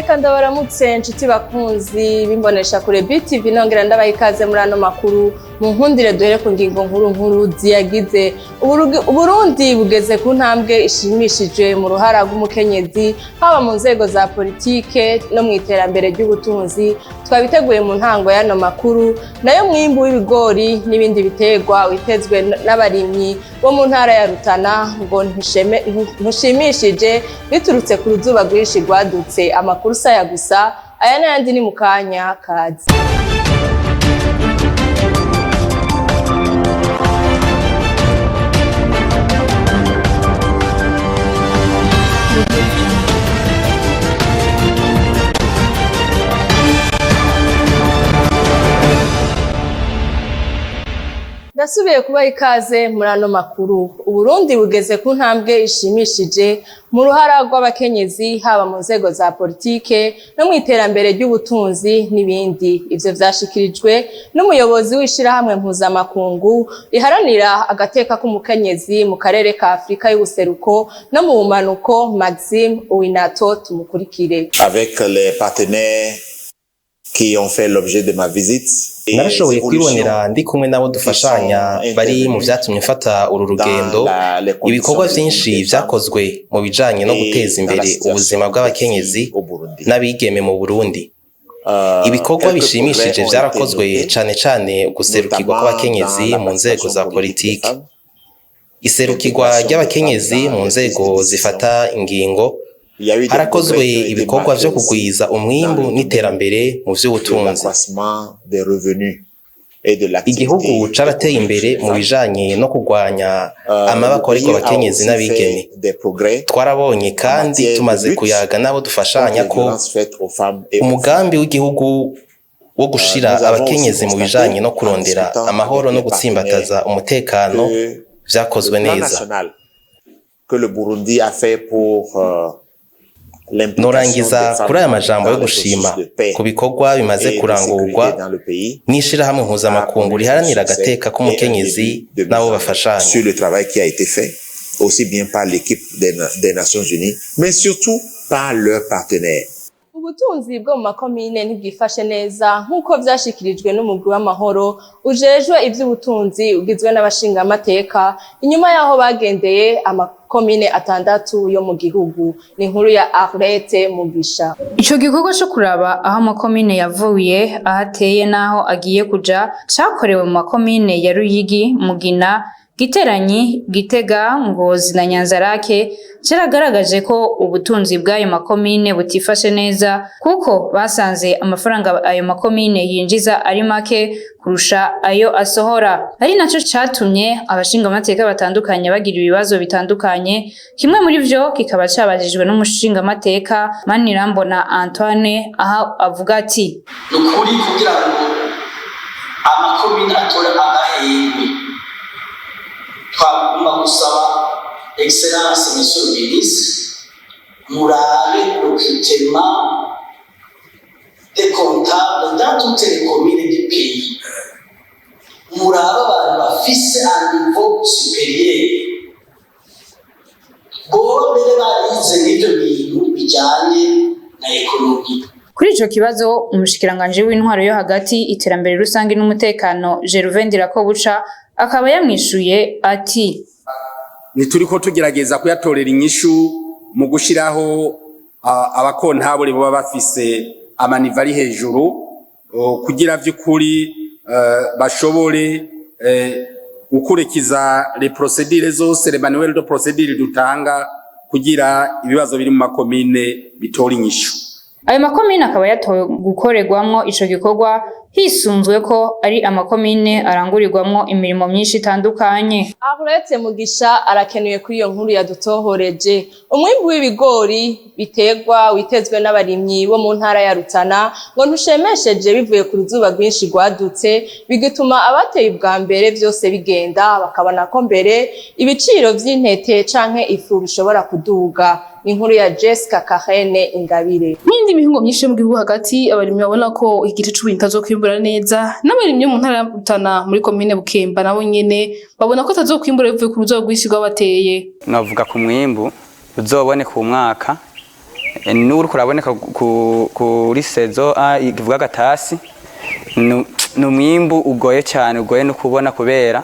Reka ndabaramutse nshuti bakunzi bimbonesha kure BTV, nongera ndabaha ikaze muri ano makuru. Mu nkundire duhere ku ngingo nkuru nkuru ziyagize. Uburundi bugeze ku ntambwe ishimishije mu ruhara rw'umukenyezi, haba mu nzego za politike no mu iterambere ry'ubutunzi. Twabiteguye mu ntango y'ano makuru. Nayo mwimbu w'ibigori n'ibindi biterwa witezwe n'abarimyi bo mu ntara ya Rutana ngo ntushimishije biturutse ku ruzuba rwinshi rwadutse. Amakuru saya gusa, aya n'ayandi ni mu kanya kazi. Ndasubiye kubaha ikaze muri ano makuru. Uburundi bugeze ku ntambwe ishimishije mu ruhara rw'abakenyezi, haba mu nzego za politike no mu iterambere ry'ubutunzi n'ibindi. Ivyo vyashikirijwe n'umuyobozi w'ishirahamwe mpuzamakungu riharanira agateka k'umukenyezi mu karere ka Afurika y'ubuseruko no mu bumanuko, Maxime Uwinato. Tumukurikire. Avec les partenaires qui ont fait l'objet de ma visite. Narashoboye kwibonera ndi kumwe n'abo dufashanya bari mu vyatumye mfata uru rugendo ibikorwa vyinshi vyakozwe mu bijanye no guteza imbere ubuzima bw'abakenyezi n'abigeme mu Burundi. Ibikorwa bishimishije vyarakozwe, cane cane guserukirwa kw'abakenyezi mu nzego za politike, iserukirwa ry'abakenyezi mu nzego zifata ingingo. Harakozwe ibikorwa vyo kugwiza umwimbu n'iterambere mu vy'ubutunzi. Igihugu carateye imbere mu bijanye no kurwanya amabi akorerwa abakenyezi n'abigeme. Twarabonye kandi tumaze kuyaga n'abo dufashanya ko umugambi w'igihugu wo gushira abakenyezi mu bijanye no kurondera amahoro no gutsimbataza umutekano vyakozwe neza. Que le Burundi a fait pour Norangiza kuri aya majambo yo gushima ku bikorwa bimaze kurangurwa n'ishirahamwe mpuzamakungu riharanira agateka k'umukenyezi n'abo bafashanya. Sur le travail qui a été fait, aussi bien par l'équipe des Nations Unies, mais surtout par leurs partenaires. Ubutunzi bwo mu makomine ntibwifashe neza, nk'uko vyashikirijwe n'umugwi w'amahoro ujejwe ivy'ubutunzi ugizwe n'abashingamateka, inyuma y'aho bagendeye amakomine atandatu yo mu gihugu. Ni inkuru ya Arlette Mugisha. Ico gikorwa co kuraba aho amakomine yavuye, aho ateye n'aho agiye kuja cakorewe mu makomine ya Ruyigi, Mugina, Giteranyi, Gitega, Ngozi na Nyanzarake, caragaragaje ko ubutunzi bw'ayo makomine butifashe neza, kuko basanze amafaranga ayo makomine yinjiza ari make kurusha ayo asohora, ari naco catumye abashingamateka batandukanye bagira ibibazo bitandukanye. Kimwe muri vyo kikaba cabajijwe n'umushingamateka Manirambona Antoine, aho avuga ati: Ni ukuri, kugira ngo amakomine atore agahengwe, twagomba gusaba Excellence Monsieur le Ministre, murabe recrutement des comptables dans toutes les communes du pays, murabe abantu bafise un niveau supérieur, boba mbere barize n'ivyo bintu bijanye na économie. Kuri ico kibazo, umushikiranganji w'intwaro yo hagati, iterambere rusange n'umutekano, Gervais Ndirakobuca, akaba yamwishuye ati: Ntituriko tugerageza kuyatorera inyishu mu gushiraho abakontabure baba bafise ama niveau ari hejuru, kugira vy'ukuri bashobore gukurikiza les procédures zose, les manuels de procédure dutanga, kugira ibibazo biri mu makomine bitora inyishu. Ayo makomine akaba yatowe gukorerwamwo ico gikorwa hisunzwe ko ari amakomine arangurirwamwo imirimo myinshi itandukanye. Arlette Mugisha arakenuye kuri iyo nkuru yadutohoreje. Umwimbu w'ibigori biterwa witezwe n'abarimyi bo mu ntara ya Rutana ngo ntushemesheje bivuye ku ruzuba rwinshi rwadutse, bigatuma abateye ubwa mbere vyose bigenda, bakabona ko mbere ibiciro vy'intete canke ifu bishobora kuduga. Ni inkuru ya Jessica Kahene Ingabire. N'indi mihingo myinshi yo mu gihugu hagati, abarimyi babona ko igice c'uburimyi itazokwimbura neza. N'abarimyi bo mu ntara ya Rutana muri komine Bukemba nabo nyene babona ko atazokwimbura bivuye ku ruzuba rwinshi rwabateye. Novuga ku mwimbu uzoboneka uwu mwaka. N'uriko uraboneka kuri saison A ivuga gatasi ni umwimbu ugoye cyane, ugoye no kubona kubera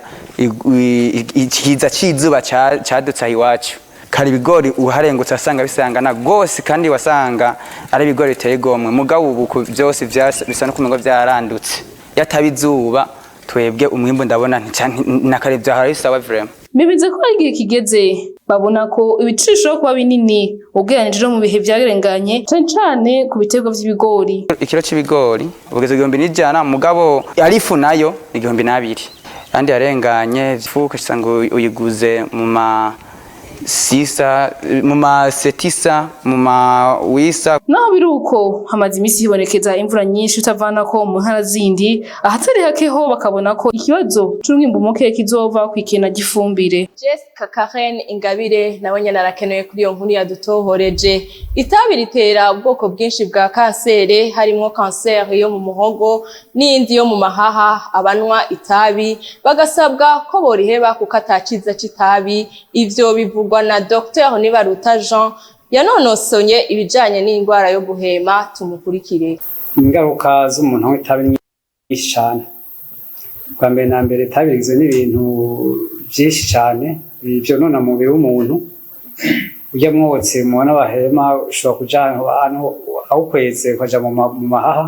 ikiza c'izuba cadutse aho iwacu. Kare ibigori uharengutse wasanga bisangana gose, kandi wasanga ari ibigori biteye igomwe, mugabo ubu vyose bisa no kumengo vyarandutse. Yataba izuba, twebwe umwimbu ndabona na kare vyahora bisawa vraiment. Bemeza ko hari igihe kigeze babona ko ibiciro bishobora kuba binini ugereranije no mu bihe vyarenganye, cane cane ku biterwa vy'ibigori. Ikiro c'ibigori ugeze 1100, mugabo ari ifu nayo ni 2000. Kandi yarenganye ifu ugasanga uyiguze mu ma sisa, mu ma setisa, mu ma wisa. Naho biri uko, hamaze iminsi hibonekeza imvura nyinshi utavana ko mu ntara zindi, ahatari hake ho bakabona ko ikibazo c'umwimbu muke kizova kw'ikena ry'ifumbire. Jessica Karen Ingabire nawe nyene arakenewe kuri iyo nkuru yadutohoreje. Itabi ritera ubwoko bwinshi bwa kansere, harimwo kanseri yo mu muhogo n'iyindi yo mu mahaha. Abanwa itabi bagasabwa ko boriheba kuko ataciza c'itabi. Ivyo bivugwa na Dr Nibaruta Jean yanonosonye ibijanye n'indwara yo guhema. Tumukurikire. Ingaruka z'umuntu anywa itabi ni nyinshi cyane. Bwa mbere na mbere, itabi rigizwe n'ibintu byinshi cyane vyonona umubiri w'umuntu. Urya mwotsi mubona bahema ushobora kuja ahantu awukweze ukaja mu mahaha,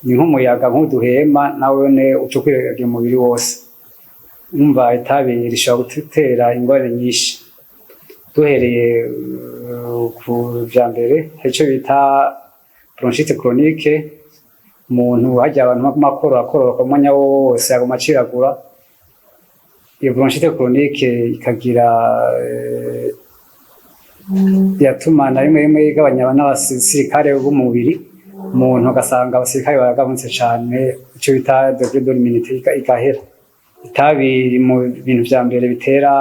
ni nk'umuyaga nk'uduhema, nawone uca ukwiragira umubiri wose. Umva, itabi rishobora gutera ingorane nyinshi. Duhereye ku vya mbere, hari ico bita bronchite chronique. Umuntu harya abantu baguma akorora akorora umwanya wose, aguma aciragura. Iyo bronchite chronique ikagira yatuma na rimwe rimwe igabanya n'abasirikare b'umubiri, umuntu ugasanga abasirikare baragabanutse cane, ico bita degré de l'immunité igahera. Itabi riri mu bintu vya mbere bitera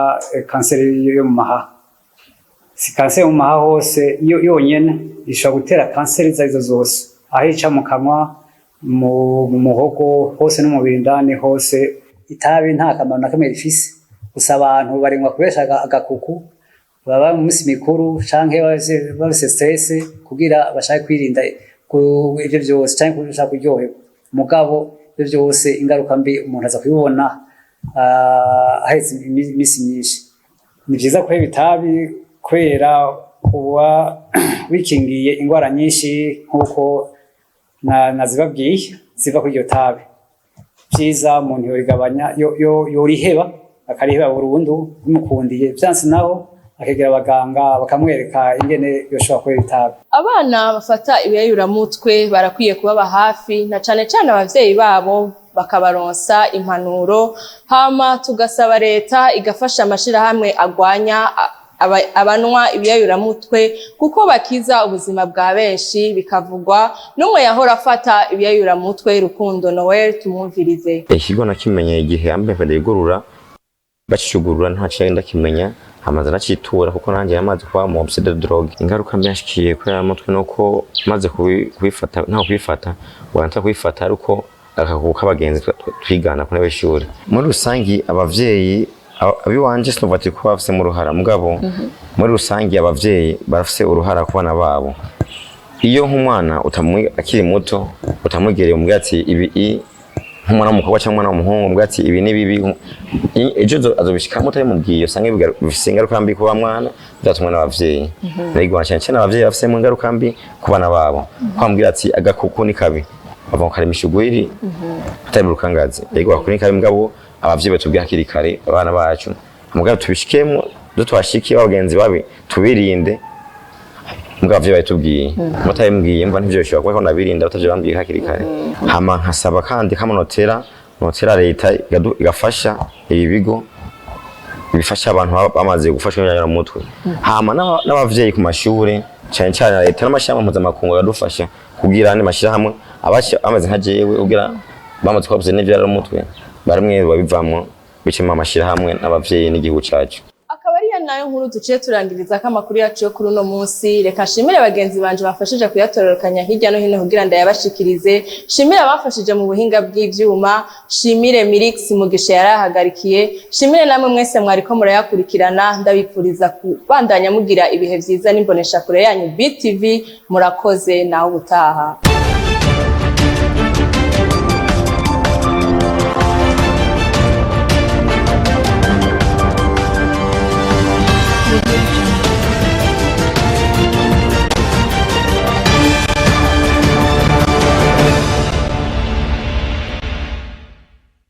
kanseri yo mu mahaha. Si kanseri mu mahaha hose yonyene, ishobora gutera kanseri izo arizo zose, aho ica mu kanwa, mu muhogo hose n'umubiri indani hose. Itabi nta kamaro na kamwe rifise, gusa abantu barinywa kubesha agakuku, baba mu minsi mikuru canke bafise stress, kugira bashake kwirinda ivyo vyose canke bashaka kuryoherwa. Mugabo ivyo vyose, ingaruka mbi umuntu aza kubibona ahetse imisi myinshi. Ni vyiza kuheba itabi kubera uba wikingiye ingwara nyinshi nk'uko nazibabwiye ziva kuri iryo tabi. Vyiza umuntu yorigabanya, yoriheba, akariheba burundu bimukundiye, vyanse naho akegera abaganga bakamwereka ingene yoshobora kuheba itabi. Abana bafata ibiyayuramutwe barakwiye kubaba hafi, na cane cane abavyeyi babo, bakabaronsa impanuro. Hama tugasaba leta igafasha amashirahamwe agwanya abanwa ibiyayuramutwe, kuko bakiza ubuzima bwa benshi. Bikavugwa n'umwe yahora afata ibiyayuramutwe, Rukundo Noel. Tumwumvirize. Ikigo nakimenye igihe ambefede yugurura, bacicugurura ntaciye ndakimenya, hamaze nacitura kuko nanjye yamaze kuba mu obsédé de drogue. Ingaruka mbi yashikiye kuri aya mutwe nuko maze kubifata, ntaho kubifata wanta kubifata, ariko akakuka k'abagenzi twigana ku ntebe y'ishuri. Muri rusangi abavyeyi abiwanje sinumva ati ko bafise mu ruhara, mugabo muri rusangi abavyeyi barafise uruhara ku bana babo. Iyo nk'umwana akiri muto utamwegereye umubwira ati ibi nk'umwana w'umukobwa cyangwa umwana w'umuhungu, umubwira ati ibi ni bibi, ejo azobishikamo utabimubwiye, usanga bifise ingaruka mbi kuba mwana byatumwe n'abavyeyi. Ndabigwana cyane cyane abavyeyi bafisemo ingaruka mbi ku bana babo, kwambwira ati agakuku ni kabi, bava mu karema ishugwiri atari mu rukangazi. Yego, ako ni kabi, mugabo abavyeyi batubwira hakiri kare abana bacu, mugabo tubishikemo do twashikiye bagenzi babi tubirinde. Mugabo abavyeyi batubwiye, mutabimbwiye mva ntivyo bishobora kuba ko nabirinda batavyo bambwiye hakiri kare. Hama nkasaba kandi kamanotera notera leta igafasha ibi bigo bifasha abantu bamaze gufashwa n'imyanya mu mutwe, hama n'abavyeyi ku mashure, cyane cyane leta n'amashirahamwe mpuzamakungu aradufasha kugira andi mashirahamwe abaca bameze nka jewe, kugira bamaze kuba n'ivyara mu mutwe barimwe babivamwo bicima amashirahamwe n'abavyeyi n'igihugu cacu. Akaba ari hano. ari nayo nkuru duciye turangiriza ko amakuru yacu yo kuri uno munsi. Reka nshimire bagenzi banje bafashije kuyatororokanya hirya no hino kugira ndayabashikirize, nshimire abafashije mu buhinga bw'ivyuma, nshimire Mirix Mugisha yarahagarikiye, nshimire namwe mwese mwariko murayakurikirana. Ndabipfuriza kubandanya mugira ibihe vyiza n'imboneshakure yanyu BTV. Murakoze, naho ubutaha.